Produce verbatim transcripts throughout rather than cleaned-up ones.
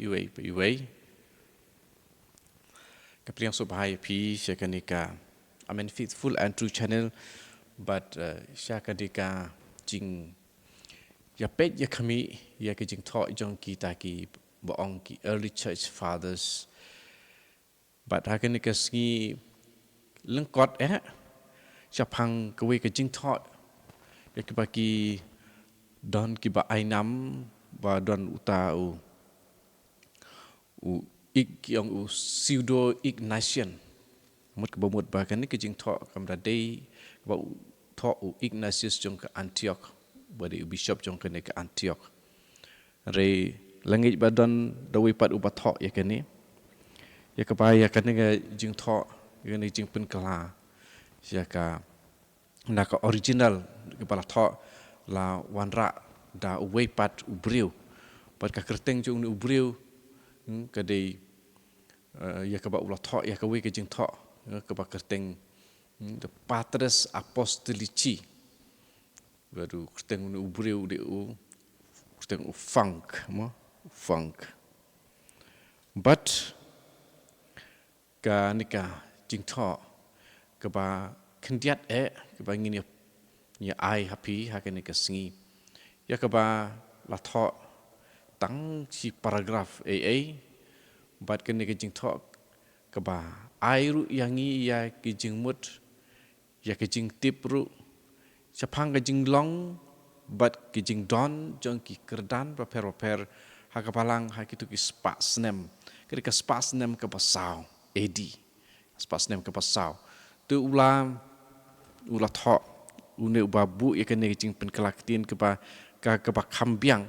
iwei pa iwei. Ka pdiang sngewbha ïa phi sha kane ka Amen Faithful and True Channel, bad, eh, sha kane ka jingïapeit ïakhmih ïa ka jingthoh jong kita kiba ong ki Early Church Fathers. Bad ha kane ka sngi lyngkot eh, shaphang kawei ka jingthoh ïa kiba ki don kiba ai nam ba don uta u, u Ig-, ki ong u Pseudo Ignatian. Mut kaba mut ba kane ka jingthoh kam da dei kaba u thoh u Ignatius jong ka Antioch, ba dei u bishop jong kane ka Antioch. Hynrei la ngeit ba don da uwei pat uba thoh ïa kane, ïa kaba ïa kane ka jingthoh, ïa kane ka jingpynkylla, ïa ka, na ka original kaba la thoh, la wanrah da uwei pat u briew. Bad ka kyrteng jong une u briew, hmm, ka dei, eh, ïa kaba u la thoh ïa kawei ka jingthoh, eh, kaba kyrteng, hmm, the Patres Apostolici. Bad u kyrteng une u briew u dei u kyrteng u Funk, mo? Funk. Bad kane ka jingthoh kaba khyndiat eh, kaba ngin ïa, ïa ai ha phi ha kane ka sngi, ïa kaba la thoh tang shi paragraph ei ei. Bad kane ka jingthoh kaba ai ruh ïa ngi ïa ki jingmut, ïa ka jingtip ruh shaphang ka jinglong bad ka jingdon jong ki kyrdan bapher bapher ha ka Balang ha kito ki spah snem. Ka dei ka spah snem kaba saw A D. Spah snem kaba saw. Te u la, u la thoh, une uba buh ïa kane ka jingpynkylla ktien kaba, ka, kaba kham biang.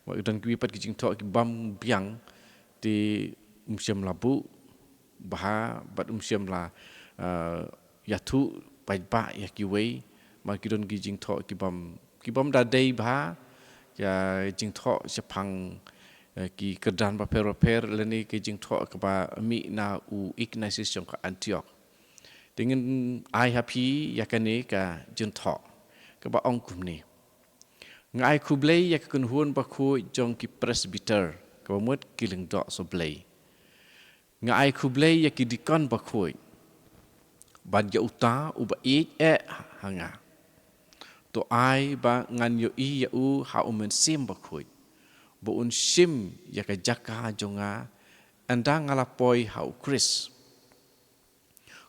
Wat don kiwei pat ki jingthoh ki bym biang, te um shym la buh bha, bad um shym la, eh, ïathuh paidbah ïa kiwei, namar ki don ki jingthoh ki bym, ki bym da dei bha, ïa jingthoh shaphang, eh, ki kyrdan bapher bapher, lane ki jingthoh kaba mih na u Ignatius jong ka Antioch. Te ngin ai ha phi ïa kane ka jingthoh, kaba ong kumne. Nga ai khublei ïa ka kynhun bakhuid jong ki presbyter, kaba mut ki lyngdoh sohblei. Nga ai khublei ïa ki dikon bakhuid, bad ïa uta uba ïeit eh ha nga. To ai ba ngan ïohi ïa u ha u Mynsiem Bakhuid, ba un shim ïa ka jaka jong nga, ynda nga la poi ha u Khrist.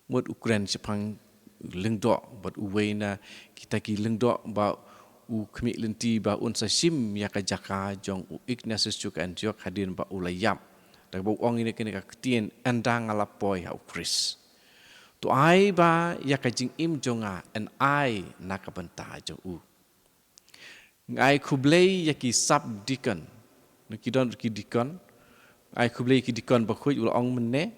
Mut u kren shaphang lyngdoh, bad uwei na kita ki lyngdoh ba u khmih lynti ba un sa shim ïa ka jaka jong u Ignatius jong ka Antioch hadien ba u la ïap. Da kaba u ong ïa kane ka ktien, ynda nga la poi ha u Khrist. To ai ba ïa ka jingim jong nga yn ai na ka bynta jong u. Nga ai khublei ïa ki sub-deacon. Na ki don ki dikon. Nga ai khublei ïa ki dikon bakhuid, u la ong mynne.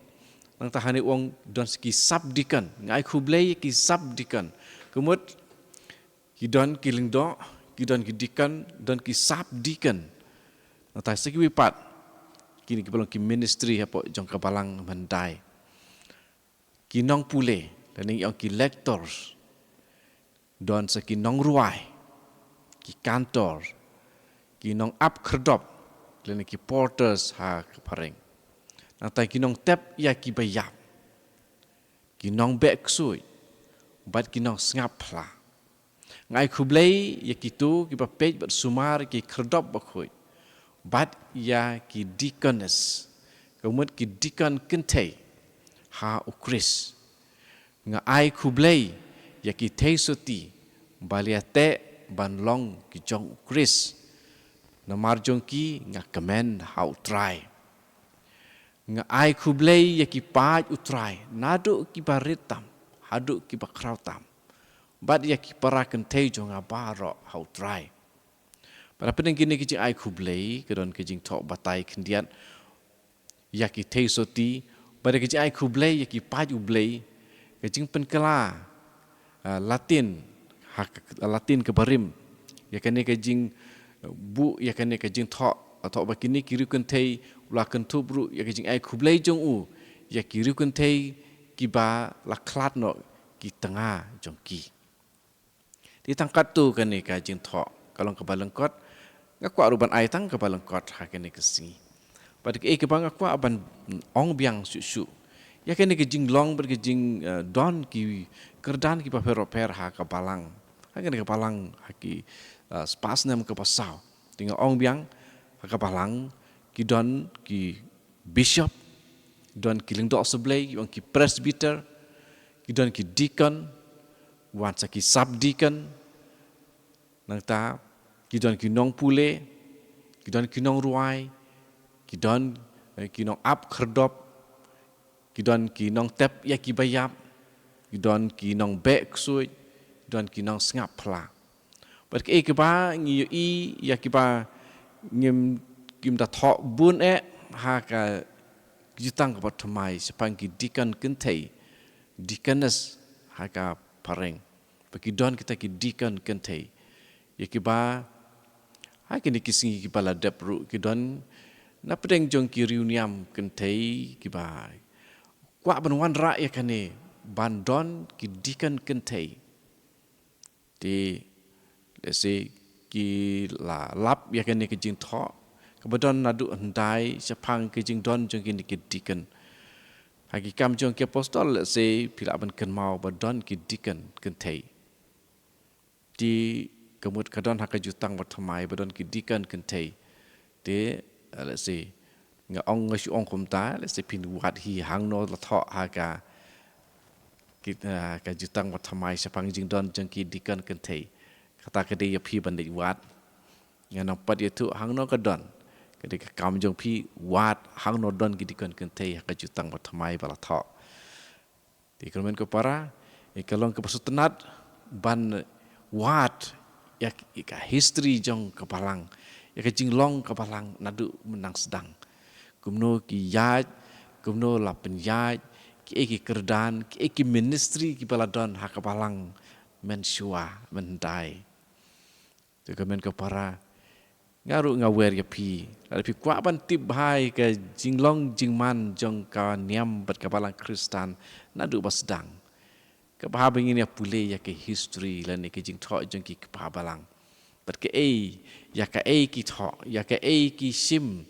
Nangta hangne u ong don sa ki sub-deacon. Nga ai khublei ïa ki sub-deacon. Ka mut ki don ki lyngdoh, ki don ki dikon, don ki sub-deacon. Nangta sa kiwei pat, kine kiba long ki ministry hapoh jong ka Balang mynta. Ki nongpule, lane ngi ong ki lectors. Don sa ki nongrwai, ki cantor, ki nongap khyrdop, lane ki porters ha ka phareng. Nangta ki nongtep ïa kiba ïap, ki nongbeh ksuid, bad ki nongsngap phla. Nga ai khublei ïa kito kiba peit bad sumar ïa ki khyrdop bakhuid, bad ïa ki deaconess, ka mut ki dikon kynthei ha u Khrist. Nga ai khublei ïa ki theisotti ba la ïateh ban long ki jong u Khrist. Namar jong ki nga kmen ha u Trai. Nga ai khublei ïa ki paid u Trai, naduh kiba rit tam haduh kiba khraw tam, bad ïa ki para kynthei jong nga baroh ha u Trai. Bad hapdeng kine ki jingai khublei, ka don ka jingthoh batai khyndiat ïa ki theisotti, bad ka jingai khublei ïa ki paid U Blei, ka jingpynkylla, ah, Latin, ha ka, Latin kaba rim. Ïa kane ka jing, eh, buh, ïa kane ka jingthoh, thoh ba kine ki riewkynthei, u la kynthup ruh ïa ka jingai khublei jong u ïa ki riewkynthei kiba la khlad noh ki tnga jong ki. Te tang katto kane ka jingthoh ka long kaba lyngkot, nga kwah ruh ban ai tang kaba lyngkot ha kane ka sngi. Bad kaei kaba nga kwah ban ong biang shuh shuh, ïa kane ka jinglong bad ka jing, eh, don ki kyrdan kiba pher bapher ha ka balang, ha kane ka balang, ha ki, eh, spah snem kaba saw. Te nga ong biang, ha ka balang ki don ki bishop, don ki lyngdoh sha U Blei, ki ong ki presbyter, ki don ki deacon, wan sa ki sub deacon, nangta ki don ki nongpule, ki don ki nongrwai, ki don, eh, ki nongap khyrdop, ki don ki nongtep ïa kiba ïap, ki don ki nongbeh ksuid, ki don ki nongsngap phla. Bad kaei kaba ngi ïohi ïa kiba ngim, kim da thoh bun eh ha ka Jutang Kaba Thymmai shaphang ki deacon kynthei, deaconess ha ka phareng. Ba ki don kita ki deacon kynthei, ïa kiba ha kine ki sngi kiba la dep ruh ki don na pdeng jong ki riewniam kynthei kiba kwah ban wanrah ïa kane ban don ki deacon kynthei. Te lehse ki la lap ïa kane ka jingthoh kaba don naduh hyndai shaphang ka jingdon jong kine ki deacon. Ha Ki Kam Jong Ki Apostol, lehse phi lah ban kynmaw ba don ki deacon kynthei. Te ka mut ka don ha ka Jutang Bathymmai ba don ki deacon kynthei. Te, eh, lehse nga ong, nga shu ong kumta, lehse phin wad hi hangno la thoh ha ka, ki, eh, ka Jutang Bathymmai shaphang jingdon jong ki deacon kynthei. Kata ka dei ïa phi ban leit wad. Ngan ym pat ïathuh hangno ka don. Ka dei ka kam jong phi wad hangno don ki deacon kynthei ha ka Jutang Bathymmai ba la thoh. Te kynmaw ko para, ïa ka long kaba sngewtynnat ban wad ïa, ïa ka history jong ka balang, ïa ka jinglong ka balang naduh mynta sdang. Kumno ki ïaid, kumno la pynïaid, kiei ki kyrdan, kiei ki ministry kiba la don ha ka balang mynshuwa, mynhyndai. Te kynmaw ko para, nga ruh nga wer ïa phi. Lada phi kwah ban tip bha ïa ka jinglong jingman jong ka niam bad ka balang Khristan naduh ba sdang, ka bha ba ngin ïa pule ïa ka history lane ka jingthoh jong ki kpa balang. Bad kaei, ïa kaei ki thoh, ïa kaei ki shim,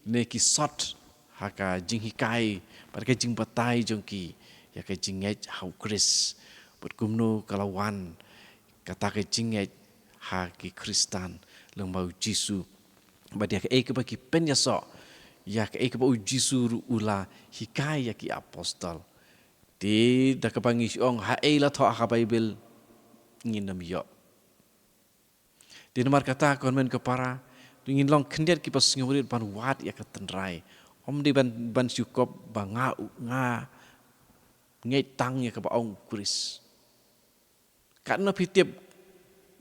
ne ki sot ha ka jinghikai bad ka jingbatai jong ki ïa ka jingngeit ha U Khrist. Bad kumno ka la wan kata ka jingngeit ha ki Khristan lyngba U Jisu. Bad ïa kaei kaba ki pynïasoh, ïa kaei kaba U Jisu ruh u la hikai ïa ki apostol. Te da kaba ngi shu ong haei la thoh ha ka Baibl, ngin ym ïoh. Te namar kata kynmaw ko para, to ngin long khyndiat kiba sngewrit ban wad ïa ka tynrai. Ym dei ban, ban shu kop ba nga, nga ngeit tang ïa kaba ong U Khrist. Katno phi tip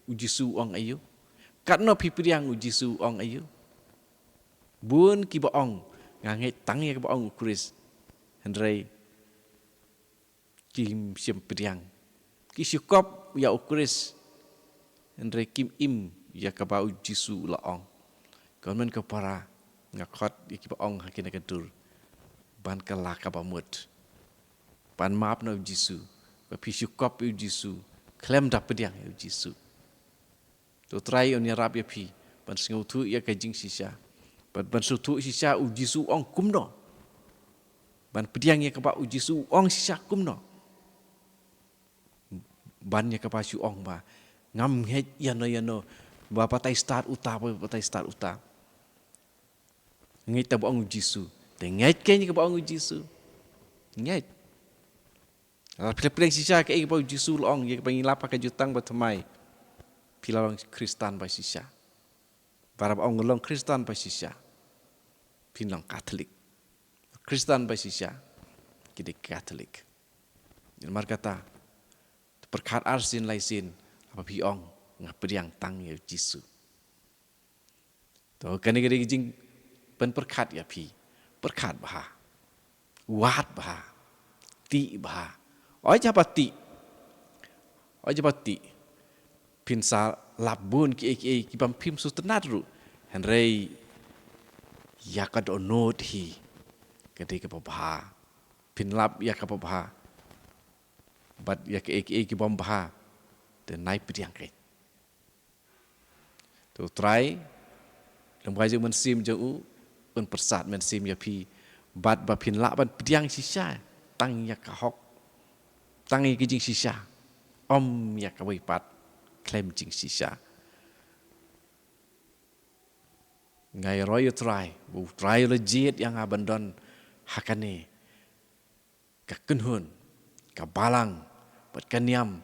U Jisu u ong aïu? Katno phi pdiang U Jisu u ong aïu? Bun kiba ong, nga ngeit tang ïa kaba ong U Khrist. Hynrei kim shym pdiang. Ki shu kop ïa U Khrist. Hynrei kim im ïa kaba U Jisu u la ong. Kynmaw ko para, nga khot ïa kiba ong ha kane ka dur ban kylla kaba mut. Ban map na U Jisu, ba phi shu kop ïa U Jisu khlem da pdiang ïa U Jisu. To U Trai un ïarap ïa phi ban sngewthuh ïa ka jingshisha. Ban, ban sngewthuh shisha U Jisu u ong kumno. Ban pdiang ïa kaba U Jisu u ong shisha kumno. Ban ïa kaba shu ong ba ngam ngeit ïano ïano, ba batai stad uta, ba batai stad uta. Ngeit tang ba ong U Jisu. Te ngeit kein ïa kaba ong U Jisu. Ngeit. Lada phi la pdiang shisha kaei kaba U Jisu u la ong, ïa kaba ngi lap ha ka Jutang Bathymmai, phi la long Khristan ba shisha. Bad haba ong long Khristan ba shisha, phin long Katholik. Khristan ba shisha ki dei Katholik. Namar kata, to pyrkhat arsien laisien haba phi ong nga pdiang tang ïa U Jisu. To kane ka dei ka jingpynpyrkhat ïa phi. Pyrkhat bha. Wad bha. Tih bha. Oi jaba tih. Oi jaba tih. Phin sa lap bun kiei kiei kiba phim sngewtynnat ruh. Hynrei ïa ka dohnud hi ka dei kaba bha. Phin lap ïa kaba bha. Bad ïa kiei kiei kibym bha, te nai pdiang kein. To U Trai, lem ka jingmynsiem jong u, Un pyrsad Mynsiem ïa phi bad ba phin lah ban pdiang shisha tang ïa ka hok, tang ïa ka jingshisha, ym ïa kawei pat khlem jingshisha. Nga ïaroh ïa U Trai, U Trai u la jied ïa nga ban don ha kane ka kynhun, ka balang bad ka niam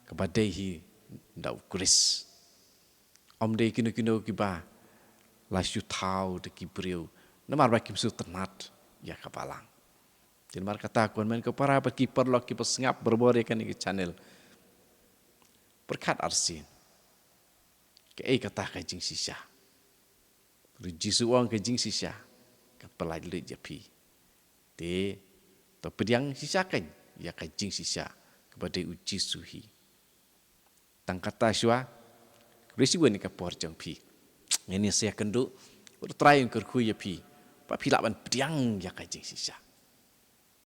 kaba dei hi da U Khrist. Ym dei kino kino kiba la shu thaw da ki briew namar ba kim sngewtynnat ïa ka balang. Te namar kata, ko hynmen ko para bad ki paralok kiba sngap barabor ïa kane ka channel, pyrkhat arsien, kaei kata ka jingshisha? Hynrei Jisu u ong ka jingshisha ka pyllait leit ïa phi. Te to pdiang shisha kein ïa ka jingshisha kaba dei U Jisu hi. Tang kata shuwa, khublei shibun ïa ka por jong phi. Ngin ïa sa ïakynduh, U Trai un kyrkhu ïa phi ba phi lah ban pdiang ïa ka jingshisha.